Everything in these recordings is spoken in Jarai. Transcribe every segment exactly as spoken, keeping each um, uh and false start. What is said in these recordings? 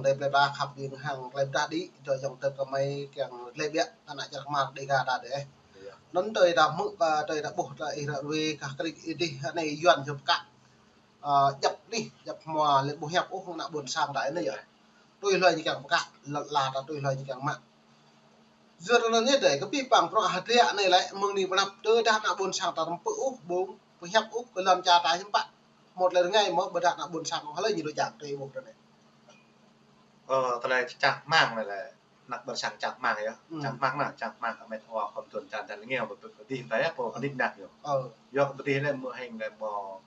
Tơlơi plơi pla khăp ƀing hăng tơlơi pơdah đĭ, dŏ ayŏng adơi gơmơi kiăng tơlơi ƀiă, ană čar Kmar Dega ta dêh. Anŭn tơlơi ta hmư̆, ơ, tơlơi ta ƀuh, tơlơi ih ră ruai kah krik ih dih, anai Yuan hiăp kă. Ơ, djăp anih, djăp hmua, lĕ ƀu hiăp ôh ană ƀôn sang ta anai yơh. Tui hloi ñu kiăng pơkă, lŏn ala ta tui hloi ñu kiăng mă. Yua anŭn yơh dêh, kơ abih bang bruă hơdră anai lĕ, mơ̆ng anai pơ anăp, tơdah ană ƀôn sang ta tơm pơ̆ ôh, ƀu, ƀu hiăp ôh, kơ lŏn čar ta hiư̆m pă. Hmâo tơlơi rơngai mơ̆, ƀôdah ană ƀôn sang hlơi ñu dŏ čang tui ƀuh ră anai. Ơ, tơlơi čang rơmang anai lĕ, ană ƀôn sang čang rơmang yơh. Hmm. Čang rơmang anai, čang rơmang kơ met wa khŏm tuan čang dan lĕ ngiao pơ, pơ, pơdih ta yơh, pơ, pơdih năk yơh. Ơ. Yua kơ pơdih lĕ mơ̆ hing lĕ mơ̆,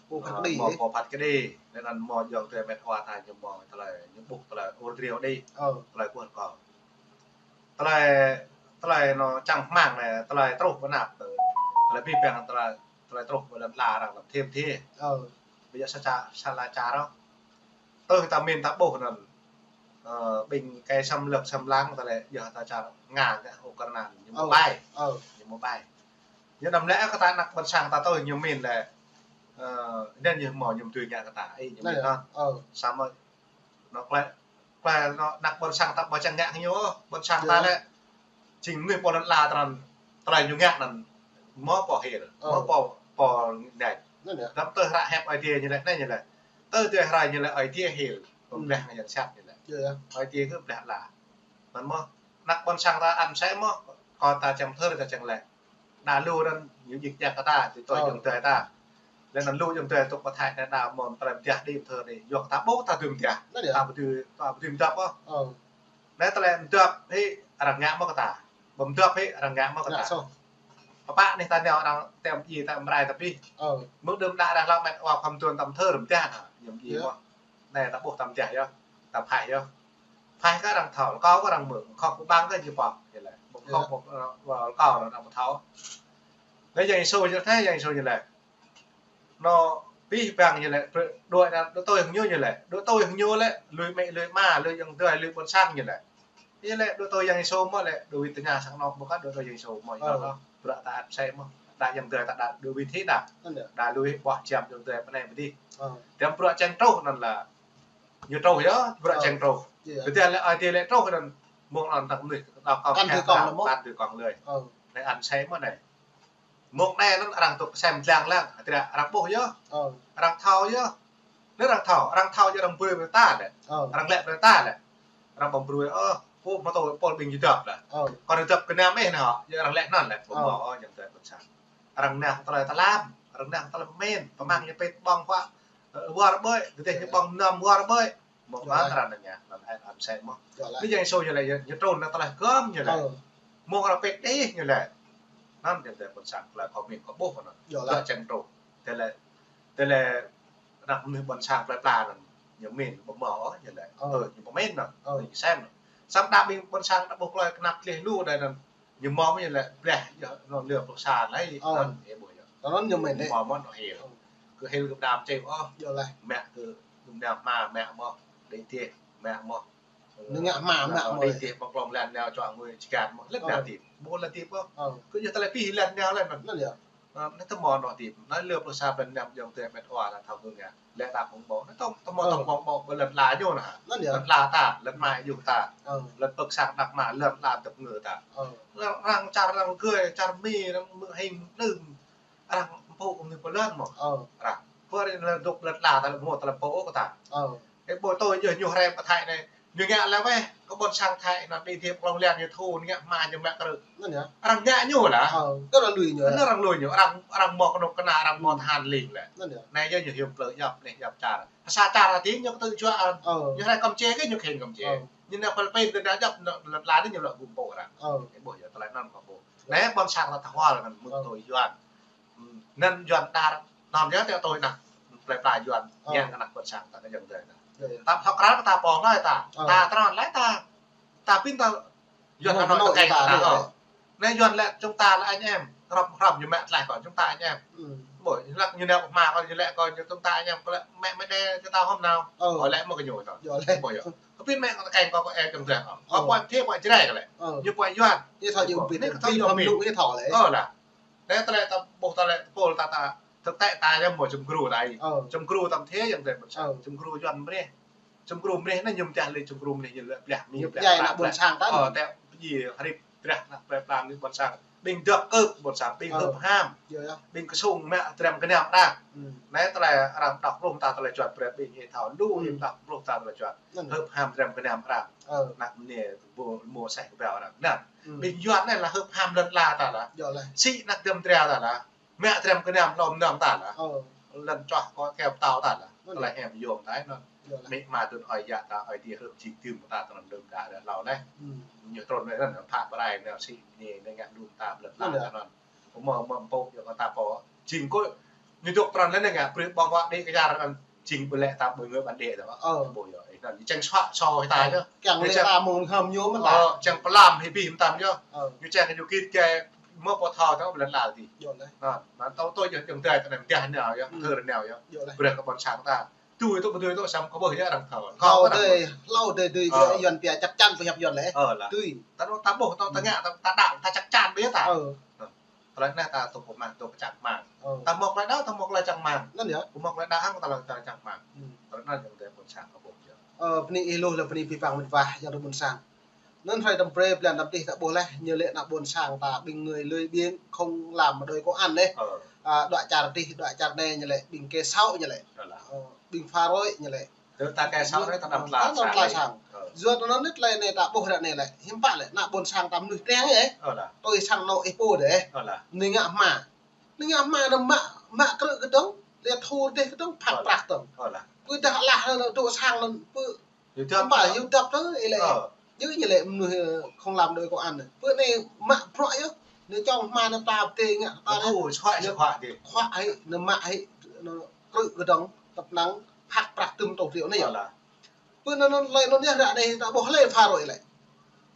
pô phat kơđi, mơ̆ pô phat kơđi. Lĕ anŭn mơ̆ ayŏng adơi met wa ta ñu mơ̆ tơlơi, ñu ƀuh tơlơi ur driâo đĭ. Ơ. Tơlơi kuan kơ. Tơlơi, tơlơi anŭn čang rơmang anai, tơlơi truh pơ anăp, tơlơi abih bang tơlơi, tơlơi truh pơ lŏn ala arăng lăm thiêm thiê. Ơ. Ƀu djơ̆ sa ča, sa ala čar ôh. Tơl ta min ta ƀuh anŭn, ơ, ƀing kơ xâm lược xâm lăng ta lĕ, yua ta čar Nga kơ Ukraina ñu mơ̆ ƀai. Ơ. Ñu mơ̆ ƀai. Ñu anăm lĕ kơ ta ană ƀôn sang ta tơl ñu min lĕ, ơ, anŭn ñu mơ̆ ñu tui ngă kơ ta, ih ñu min anŭn. Ơ. Samơ̆ anŭn klĕ, klĕ anŭn ană ƀôn sang ta ƀu čang ngă kơ ñu ôh, ƀôn sang ta lĕ. Jing mơnuih pô lŏn ala ta anŭn, tơlơi ñu ngă anŭn, mơ̆ pô hil, mơ̆ pô, pô ngă. Anŭn yơh. Anăm tơl hră hiăp Ơi Adai ñu lĕ, anai ñu lĕ. Tơl tui hră ñu lĕ Ơi Adai hil, pơblah ngă yang sat ñu lĕ. Ơi Adai kơ blah ala. Anŭn mơ̆, ană ƀôn sang ta ăn sĕ mơ̆, kơ ta čang thơr ta čang lĕ. Đa lu anŭn ñu djik djak kơ ta, tui tui ayŏng adơi ta. Lĕ anŭn lu ayŏng adơi tŭk pơ Thái anai đa mơ̆n tơlơi pơdah đĭ pơthâo đĭ. Yua kơ ta ƀuh ta dưi pơdah. Anŭn yơh. Ta ƀu dưi, ta ƀu dưi mơdŏp ôh. Ơ. Anai tơlơi mơdŏp hĭ arăng ngă mơ̆ kơ ta. Ƀu mơdŏp hĭ arăng ngă mơ̆ kơ ta. Ngă soh. Pơpă anih ta nao arăng tơm djai ta mơrai ta abih. Ơ. Mơ̆ng đưm đă arăng lăng met wa khŏm tuan tơm thơr pơdah anŭn. Ñu djai mơ̆. Anai ta ƀuh ta pơdah yơh. Ta phaih yơh. Phaih kơ arăng thâo, rơkâo kơ arăng mơ̆ng, khŏk kơ ƀang kơ ñu pŏk, ñu lĕ. Ƀu khŏk ƀu, ơ, rơkâo arăng ƀu thâo. Lĕ Yang Yêsu ñu lĕ, Yang Yêsu ñu lĕ. Anŭn abih bang ñu lĕ, đuaĭ anŭn, đuaĭ tui hăng ñu ñu lĕ. Đuaĭ tui hăng ñu lĕ, lui amĭ, lui ama, lui ayŏng adơi, lui ƀôn sang ñu lĕ. Ñu lĕ, đuaĭ tui Yang Yêsu mơ̆ lĕ, đuaĭ tơña sang anŏ ƀu kăn đuaĭ tui Yang Yêsu mơ̆, ñu lĕ, bruă ta ăt sĕ mơ̆. Đa ayŏng adơi ta đa đuaĭ wĭt hĭ đa. Đa lui ƀuh jam ayŏng adơi pơ anai pơ adih. Tơm bruă čang truh anŭn lĕ. Ñu truh yơh, bruă čang truh. Tơdah lĕ Ơi Adai lĕ truh anŭn, mơ̆ng anŭn ta mơnuih, ta kâo kăn tui kông lơi mơ̆. Kăn tui kông lơi. Ơ. Anai ăn sĕ mơ̆ anai. Mơ̆ng anai anŭn arăng tŭk sem dlăng lăng, tơdah arăng ƀuh yơh. Ơ. Arăng thâo yơh. Anai arăng thâo, arăng thâo yơh arăng brơi brơi ta lĕ. Ơ. Arăng lĕ brơi ta lĕ. Arăng ƀu brơi, ơ, pô mơ̆ tơl pô ƀing ñu dŏp lĕ. Ơ. Kơ ñu dŏp kơ anăm ih anai hŏ, yơh arăng lĕ anŭn lĕ, ƀu mơ̆ ôh, ayŏng adơi ƀôn sang. Arăng nao tơlơi tơlam, arăng nao tơlơi pơmĭn, pơmăng ñu pĕt ƀơ̆ng huă, ơ, wơr ƀơi, tơdah ñu ƀơ̆ng năm wơr ƀơi. Mơ̆ mơ̆n arăng anŭn ñu, anŭn ăt ăn sĕ mơ̆. Anai Yang Yêsu ñu lĕ, ñu, ñu trŭn anŭn tơlơi gơ̆m ñu lĕ. Ơ. Mơ̆ng arăng pĕt đih ñu lĕ. Anŭn ñu lĕ ƀôn sang tơlơi kơ min kơ ƀuh anŭn. Bruă čang truh. Tơlơi, tơlơi ană mơnuih ƀôn sang plơi pla anŭn. Ñu min ƀu mơ̆ ôh ñu lĕ. Ơ. Ơ, ñu pơmĭn anŭn. Ơ. Ñu sem anŭn. Samơ̆ đa ƀing ƀôn sang đa ƀuh tơlơi kơnăp tlih lu đa anŭn. Ñu mơ̆ mơ̆ ñu lĕ blah yơh anŭn lĕ pluh sa lĕ. Ơ. Anŭn, ih ƀuh yơh. Anŭn ñu mĭn lĕ. Mơ̆ mơ̆n anŭn hil. Ơ. Kơ hil gơ̆p đam čê ôh. Yơh lĕ. Mă kơ gơ̆p đam hma mă mơ̆. Đĭ tih mă mơ̆. Ñu ngă hma mă mơ̆. Đĭ tih pơklŏng lăn nao čuă ngui čơkăn mơ̆. Lĕ nao tip. Ƀu lĕ tip ôh. Ơ. Kơ yơh tơlơi pih lăn nao lĕ anŭn. Anŭn yơh. Ơ, anai tơmơ̆ anŭn tip. Anai lĕ pluh sa blan năm ayŏng adơi met wa ta thâo kơ ngă. Lĕ ta ƀơ̆ng ƀơ̆ng. Anai tơmơ̆, tơmơ̆ ƀơ̆ng ƀơ̆ng ƀơi lŏn ala ñu anŭn. Anŭn yơh. Lŏn ala ta, lŏn amai ayŏng ta. Ơ. Lŏn pơ̆k sang đah mă, lŏn ala dŏ ngă ta. Ơ. Arăng, arăng čar, arăng gơi, čar Mi, arăng mơ̆ng hing, mơ̆ng đưm. Arăng pô kơ mơnuih pơ lŏn mơ̆. Ơ. Arăng. Pơ arăng lŏn dŏ lŏn ala ta lĕ mơ̆ ta lĕ pô kơ ta. Ơ. Ơ, ƀu tui yơh ñu hrăm pơ Thái anai. Ñu ngă lĕ weh, kơ ƀôn sang Thái anŭn đĭ tih pơklŏng lăn ñu thu, ñu ngă hma ñu mă krư̆. Anŭn yơh. Arăng ngă ñu lah. Ơ, kơ arăng lui ñu. Anŭn arăng lui ñu, arăng, arăng mơ̆ kơnuk kơna, arăng mơ̆ tơhan ling lĕ. Anŭn yơh. Anai yơh ñu hiam plơi djŏp, anai djŏp čar. Sa čar hơdip ñu kơtư̆ juă. Ơ. Ñu hrăm Kampuchia kơ ñu khĭn Kampuchia. Ơ. Ñu nao Philippin kơ nao djŏp, nao lŏn ala anai ñu lŏ gum pô arăng. Ơ. Ih ƀuh yơh, tơlơi anŭn kơ ƀuh. Anai ƀôn sang ta thâo hơl anŭn mơ̆ng tui Yuan. Anŭn Yuan đar, anŭn yơh tui anŭn. Plơi pla Yuan, ngă kơ ană ƀôn sang ta kơ ayŏng adơi ta. Yơh, yơh. Ta thâo krăn kơ ta pô anai ta. Ơ. Ta trŭn lĕ ta. Ta pĭn ta Yuan Hà Nội ta keng ta. Anai Yuan lĕ chúng ta là anh em. Hrŏm, hrŏm ñu mă tlaih kơ chúng ta anh em. Ƀu, lăk ñu nao hma kơ ñu lĕ kơ ñu chúng ta anh em kơ lĕ mă mă đe kơ ta hôm nào. Ơ. Kơ lĕ mơ̆ kơ ñu anŭn. Yơh lĕ. Ƀu yơh. Kơ pĭn mă kơ keng kơ kơ ê kơ dreh. Ơ. Kơ pô thiê pô Jrai kơ lĕ. Ơ. Ñu pô Yuan. Ñu thâo ñu pĭn. Anai kơ thâo ñu pĭn. Ñu thâo lĕ. Ơ lah. Anai tơlơi ta ƀuh tơlơi pôl ta ta thực tế ta yơh mơ̆ čơmkru ta. Ơ. Čơmkru tơm thiê ayŏng adơi ƀôn sang. Ơ. Čơmkru Yuan mơ̆. Čơmkrŭm mơneh anai ñu mơdah lĕ čơmkrŭm mơneh ñu lĕ pliah mi. Ñu pliah pơdjai ană ƀôn sang ta. Ơ, tĕ pơdjai hrip drah ană plơi pla anai ƀôn sang. Ƀing dŏ kơp ƀôn sang, ƀing hơp ham. Ƀing kơsung mă dram gơnam arăng. Anai tơlơi arăng pơđok pluh ta tơlơi juăt brơi ƀing ih thâo lu ih pơđok pluh ta tơlơi juăt. Hơp ham dram gơnam arăng. Ană mơnê ƀu mơ̆ seh kơbao arăng. Anai. Ƀing Yuan anai lah hơp ham lŏn ala ta lah. Sĭ ană dram dra ta lah. Mă dram gơnam lŏm nong ta lah. Lŏn čoh kơ keo pơtâo ta lah. Tơlơi hiam yôm ta anŭn. Mĕ ma dun ơi yă ta, ơi dih hrơ̆p jing tưm ta tơnăn đơ̆m đă đă hlâo anai. Ñu trŭn anai anŭn, phat pơrai anai sĭ anai ngă lŏm ta lŏn ala ta anŭn. Pơmơ̆ mơ̆ pô yua kơ ta pô. Jing kơ ñu dŏ pran anai ngă brơi ƀơ̆ng huă đĭ kơ yar anŭn jing ƀu lĕ ta ƀu ngă ƀan đĕ ta. Ƀu yua, anŭn ñu čang suă so hĭ ta yơh. Kiăng lĕ ta mơ̆ng hơm ñu mơ̆n ta. Čang pơlam hĭ bih mơtam yơh. Ñu čang ñu git gai mơ̆ pô thâo ta ƀu lĕ lal dih. Anŭn, anŭn tơl tơl yơh, yơh dai ta anai mơdah nao yơh, thơ nao yơh. Brơi kơ ƀôn sang ta. Tui tŭ, tui tŭ, sam kơ ƀuh yơh arăng thâo. Hlâo dơi, hlâo dơi, dơi, Yuan pia chắc chắn pơhiăp Yuan lĕ. Tui. Ta anŭn ta ƀuh, ta, ta ngă, ta, ta đaŏ, ta chắc chắn ƀiă ta. Tơlơi anai ta tŭ pơmang, tŭ pơčang mang. Ta mŏk tơlơi đaŏ, ta mŏk tơlơi čang mang. Anŭn yơh. Pơmŏk tơlơi đaŏ hăng tơlơi čang mang. Tơlơi anŭn yơh dơi ƀôn sang kơ ƀuh yơh. Ơ, bơni ih lu lĕ bơni abih bang mĕt wa yơh dơi ƀôn sang. Anŭn hrơi tơm brơi blan tơm dih ta ƀuh laih, ñu lĕ ană ƀôn sang ta ƀing người lười biếng không làm mà đòi công ăn laih. Đuaĭ čar dih, đuaĭ čar anai ñu lĕ ƀing kơ sâo ñu lĕ. Ƀing phá rối ñu lĕ. Tơ ta kơ sâo anai ta anăm tla sang. Yua anŭn anai tơlơi anai ta ƀuh ră anai lĕ. Hiư̆m pă lĕ, ană ƀôn sang ta mơnuih tring yơh. Tui sang anŏ ih pô dêh. Anai ngă hma. Anai ngă hma anŭn mă, mă krư̆ kơdơ̆ng, lĕ thur dêh kơdơ̆ng, phat prăk dơ̆ng. Pơdah alah anŭn dŏ sang anŭn pơ Hiư̆m pă hiư̆m dăp tơ, ih lĕ. Ñu, ñu lĕ mơnuih, ơ, không làm đòi công ăn. Pơ anai mă bruă yơh. Ñu čong hma ñu ta pơtê ngă ta anai. Khuă hĭ, ñu mă hĭ, ñu krư̆ kơdơ̆ng, tơpơnăng, phat prăk tơm tŏ triệu anai yơh. Pơ anŭn anŭn lĕ anŭn yơh ră anai ta ƀuh lĕ phá rối lĕ.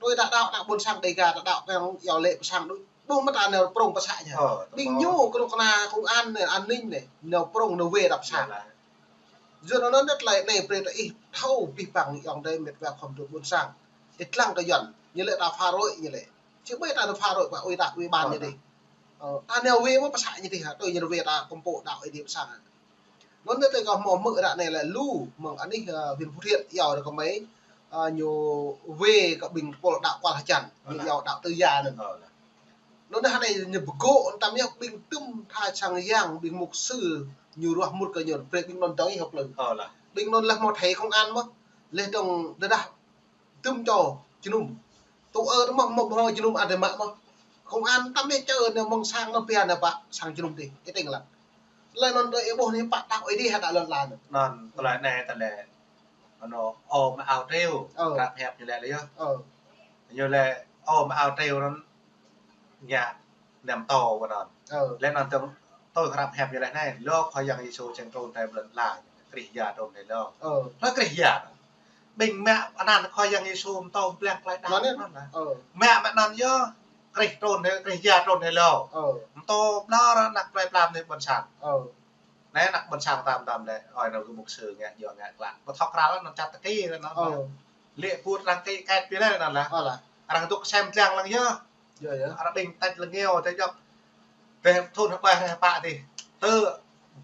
Tui ta đaŏ ană ƀôn sang Dêga ta đaŏ kơ iâu lĕ pơ sang đôč. Ƀuh mơ̆ ta nao prŏng pơ să yơh. Ƀing ñu kơnuk kơna công an anai, an ninh anai, nao prŏng nao wai ta pơ sang. Yua anŭn anŭn tơlơi anai brơi ta ih thâo abih bang ayŏng adơi mĕt wa khŏm dŏ ƀôn sang. Ih lăng kơ Yuan, ñu lĕ ta phá rối ñu lĕ. Či ƀai ta nao phá rối pơ ơi ta ơi ƀan ñu dih. Ơ, ta nao wai mơ̆ pơ să ñu dih, tui ñu wai ta kơmpŏk đaŏ ih dih pơ sang. Anŭn anai tơl kâo hmâo hmư̆ ră anai lĕ lu mơ̆ng anih, ơ, huyện Phú Thiện iâu ră kơmơi, ơ, ñu wai kơ ƀing tơpul đaŏ kual hơjăn, ñu iâu đaŏ Tư Gia anŭn. Anŭn anai ñu pơgŏ tăm yơh ƀing tŭm tha sang yang ƀing mục sư ñu ruah mŭt kơ ñu brơi ƀing anŭn dơ̆ng yơh hơ̆k lơ̆ng. Ƀing anŭn lĕ hmâo thẻ công an mơ̆. Lĕ dơ̆ng tơdah tŭm čô jơnum. Tŭ ơ tơmơ̆ hmâo ƀơ̆ jơnum adai mă mơ̆. Công an tăm yơh čơ anai mơ̆ng sang anŭn pia anai pă sang jơnum dih. Ih tĭng lăng. Tơlơi anŭn đơi ih ƀuh anai pă đaŏ ih dih hă đaŏ lŏn ala anŭn. Anŭn tơlơi anai tơlơi anŭn ơ mă ao triu. Hrăp hiăp ñu lĕ lĕ yơh. Ñu lĕ ơ mă ao triu anŭn ngă năm tô anŭn. Lĕ anŭn tơ̆ng tui hrăp hiăp ñu lĕ anai, lŏ Khua Yang Yêsu čang trŭn tai lŏn ala, Krist Yang trŭn tai lŏ. Lŏ Krist Yang. Ƀing mă anăn Khua Yang Yêsu mơ̆ tơ̆ng blang klai đaŏ anŭn lah. Mă mă anŭn yơh, Krist trŭn tai, Krist Yang trŭn tai lŏ. Mơ̆ tơ̆ng ƀlŏr ană plơi pla anai ƀôn sang. Anai ană ƀôn sang tam tam lĕ, ơi anŭn kơ mục sư ngă yua ngă klă. Ƀu thâo krao anŭn čăt tơki anŭn. Lĕ put arăng kĕ kĕt pi lĕ anŭn lah. Arăng dŏ sem tlang lăng yơh. Arăng ƀing tač lăng yơh, tơ jŏk. Tơ thun hơpai hơpă dih. Tơ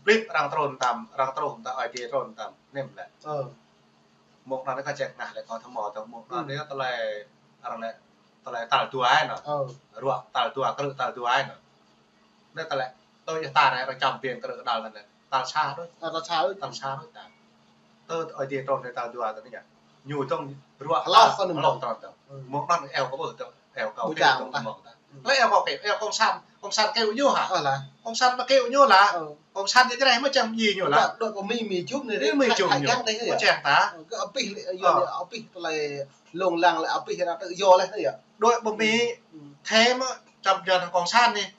blip arăng trŭn tam, arăng trŭn tam, ơi dih trŭn tam. Nem lĕ. Mơ̆ng anŭn kơ ček ngă lĕ kơ thâo mơ̆ tơ mơ̆ng anŭn yơh tơlơi arăng lĕ tơlơi tal dua anŭn. Ruă tal dua, krư̆ tal dua anŭn. Anai tơlơi, tui yơh ta anai arăng čăm ƀing krư̆ kơđal anŭn. Tal sa đôč. Tal sa đôč. Tal sa đôč ta. Tơ ơi dih trŭn tai tal dua tơ anai yơh. Ñu tơ̆ng ruă hlâo kơ anŭn. Hlâo trŭn tơ. Mơ̆ng anŭn eo kơ ƀuh tơ, eo kơ kêu tơ mơ̆ng ta. Lĕ eo kơ kêu, eo cộng sản, cộng sản kêu ñu hă? Cộng sản mă kêu ñu lah. Cộng sản Jrai mă čang ji ñu lah. Đuaĭ pơ Mi, Mi jum anai. Mi jum ñu. Mă čang ta. Kơ abih lĕ, yua anai abih tơlơi lông lăng lĕ abih ra tự do lĕ anai yơh. Đuaĭ pơ Mi, Thái mă čăm Yuan cộng sản anai.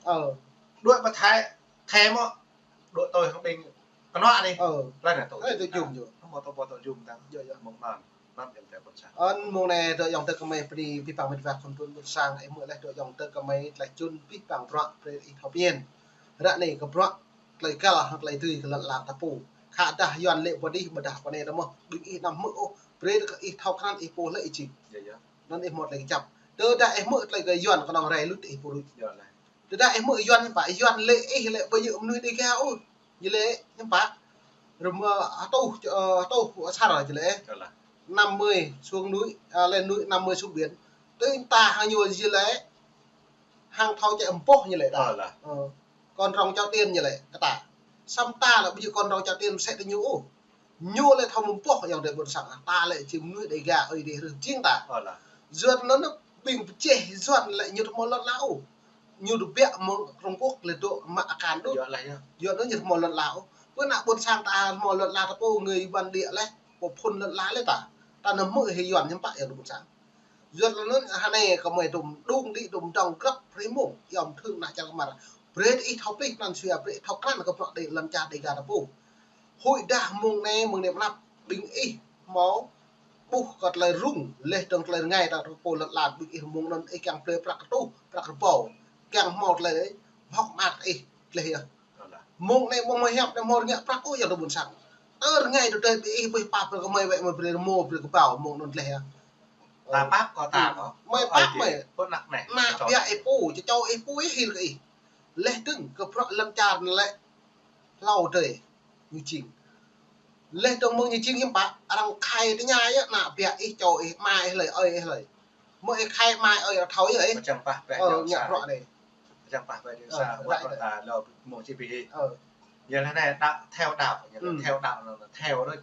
Đuaĭ pơ Thái, Thái mă đuaĭ tui hăng ƀing kơnuă anai. Lĕ anai tui jum ñu. Hmâo tui, hmâo tui jum tang. Mơ̆ng anŭn, anŭn yơh tơ ƀôn sang. Anŭn mơ̆ng anai dŏ ayŏng adơi kơmơi bơni abih bang mĕt wa khŏm dŏ ƀôn sang, ih hmư̆ laih dŏ ayŏng adơi kơmơi tơlơi čun abih bang bruă brơi ih thâo pơmĭn. Ră anai kơ bruă tơlơi găl hăng tơlơi dưi kơ lŏn ala ta pô. Khă dah Yuan lĕ pơ dih ƀôdah pơ anai tơ mơ̆. Ƀing ih anăm hmư̆ ôh, brơi kơ ih thâo krăn ih pô hlơi ih jing. Anŭn ih hmâo tơlơi kơjăp. Tơdah ih hmư̆ tơlơi kơ Yuan kơnơ̆ng rai luč ih pô ruč. Tơdah ih hmư̆ Yuan hiư̆m pă, Yuan lĕ ih lĕ ƀu djơ̆ mơnuih Dêga ôh. Ñu lĕ hiư̆m pă. Rơma, ơ, hơtuh, ơ, hơtuh asar jing lĕ. Năm mươi xuống núi, à, lên núi, năm mươi xuống biển. Tui ta hăng ñu jing lĕ, hăng thâo čĕ mơboh ñu lĕ ta. Ơ, con rồng Chao Tiên ñu lĕ, kơ ta. Samơ̆ ta lĕ ƀu djơ̆ con rồng Chao Tiên mơsĕ tơ ñu ôh. Ñu lĕ thâo mơboh ayŏng adơi ƀôn sang. Ta lĕ jing mơnuih Đêga, Ơi Adai rơh jing ta. Yua anŭn ƀing pơjeh Yuan lĕ ñu ƀu hmâo lŏn ala ôh. Ñu tơbiă mơ̆ng Trung Quốc lĕ dŏ mă akan đôč. Yua anŭn ñu ƀu hmâo lŏn ala ôh. Pơ anăp ƀôn sang ta hmâo lŏn ala ta pô người bản địa lĕ, pô phŭn lŏn ala lĕ ta. Ta nao hmư̆ hĭ Yuan hiư̆m pă ayŏng adơi ƀôn sang. Yua anŭn hơnai kơmơi tŭm đung đĭ tŭm dŏng grăp hrơi mông, yom thư̆ng ană čar kơmar. Brơi ih thâo plih pran jua, brơi ih thâo krăn kơ bruă đe lŏn čar Đêga ta pô. Huĭ dah mông anai, mơ̆ng anai pơ anăp ƀing ih hmâo ƀuh kơ tơlơi rŭng, laih dơ̆ng tơlơi rơngai ta pô lŏn ala ƀing ih mông anŭn ih kiăng blơi prăk rơtuh, prăk rơbâo. Kiăng hmâo tơlơi hŏk mơak ih, laih yơh. Mông anai mông mơhiăp anai hmâo rơngiă prăk ôh ayŏng adơi ƀôn sang. Tơ rơngai tơdơi ƀing ih ƀuh pap brơi kơmơi wơ̆t mơi brơi rơmô brơi kơbao mông anŭn laih yơh. Ta pap kơ ta kơ. Mơi pap mơi. Pơ anăp anai. Ană biă ih pô, čơčô ih pô ih hil kơ ih. Laih dơ̆ng kơ bruă lŏn čar anai lĕ hlâo adơi ñu jing. Laih dơ̆ng mơ̆ng ñu jing hiư̆m pă, arăng khai tơña yơh, ană biă ih, čô ih, ama ih hlơi, ơi ih hlơi. Mơ̆ ih khai ama ơi thâo yơh ih. Pơčăng pah peh. Ơ, ñu ngă sa. Bruă anai. Pơčăng pah peh ñu sa, wơ̆t ta lơ mơ̆ng či pi ih. Ơ. Ñu lĕ anai đaŏ, theo đạo, ñu lĕ theo đạo anŭn, theo đôč.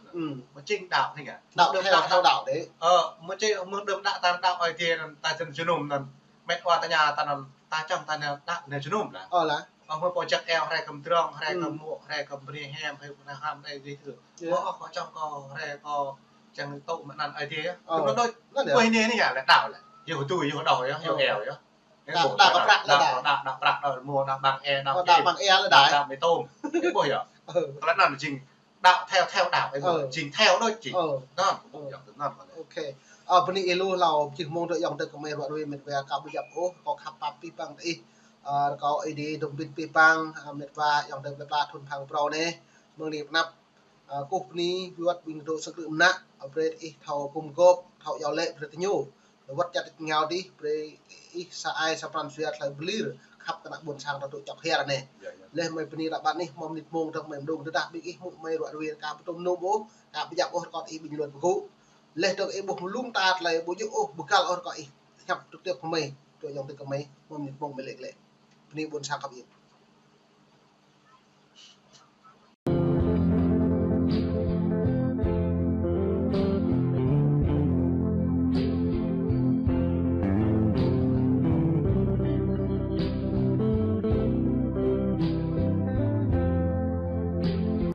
Mơ̆ jing đạo anai ngă. Đaŏ theo, theo đạo đĕ. Ơ, mơ̆ jing, mơ̆ng đưm đă ta đaŏ Ơi Adai anŭn, ta jơnum anŭn. Met wa tơña ta anŭn, ta čăm ta anai đaŏ anai jơnum lah. Ơ lah. Ơ, mơ̆ pô jak eo, hrơi kơ mơdrŏng, hrơi kơ mŏ, hrơi kơ brơi hiam, hrơi kơ hrăm, hrơi dih tơ. Mơ̆ ơ, kâo čăm kâo, hrơi kâo čang tŭ mơ̆ng anăn Ơi Adai. Ơ. Kơ mơ̆ đôč. Anŭn yơh. Ƀơi anai anai yơh lĕ đaŏ lĕ. Yua tui, yua đaŏ yơh, yua eo yơh. Đaŏ, đaŏ kơ prăk lĕ đaŏ. Đaŏ, đaŏ prăk, đaŏ rơmô, đaŏ ƀăng e, đaŏ đaŏ ƀăng e lĕ đaŏ. Đaŏ mơ̆ng tôm. Ih ƀuh yơh. Ơ. Kơ lĕ anŭn jing đaŏ theo, theo đạo, ih ƀuh. Ơ. Jing theo đôč jing. Ơ. Anŭn, kơ ƀuh yơh, anŭn kơ lĕ. Ơ, bơni ih lu hlâo jih mông tơ ayŏng adơi kơmơi ruă ruê met wa kâo ƀu djăp ôh, kâo khăp pap abih bang tơ ih. Ơ, rơkâo Ơi Adai dŏ hơbĭt abih bang, ơ, met wa ayŏng adơi plơi pla thŭn phang prâo anai. Mơ̆ng anai pơ anăp, ơ, kơkuh bơni wơ̆t ƀing dŏ sang krư̆ mơnă, ơ, brơi ih thâo gum gôp, thâo iâu laĭ brơi tơ ñu. Wơ̆t čar tač rơngiao adih, brơi ih sa ai sa pran jua tơlơi pơlir, khăp kơ ană ƀôn sang ta dŏ čŏk hiar anai. Laih mơi bơni ră ƀăn anih, mơ̆ng mơnit mông dơ̆ng mơi mơdông tơdah ƀing ih hmư̆ mơi ruă ruê kâo ƀu tŭm num ôh, kâo ƀu djăp ôh rơkâo ih bình luận pơgŭ. Laih dơ̆ng ih ƀuh mơlum ta tơlơi ƀu djơ̆ ôh, ƀu găl ôh rơkâo ih hiăp trực tiếp kơ mơi, tơ ayŏng adơi kơmơi, mơ̆ng mơnit mông mơi lĕ lĕ. Bơni ƀôn sang khăp ih.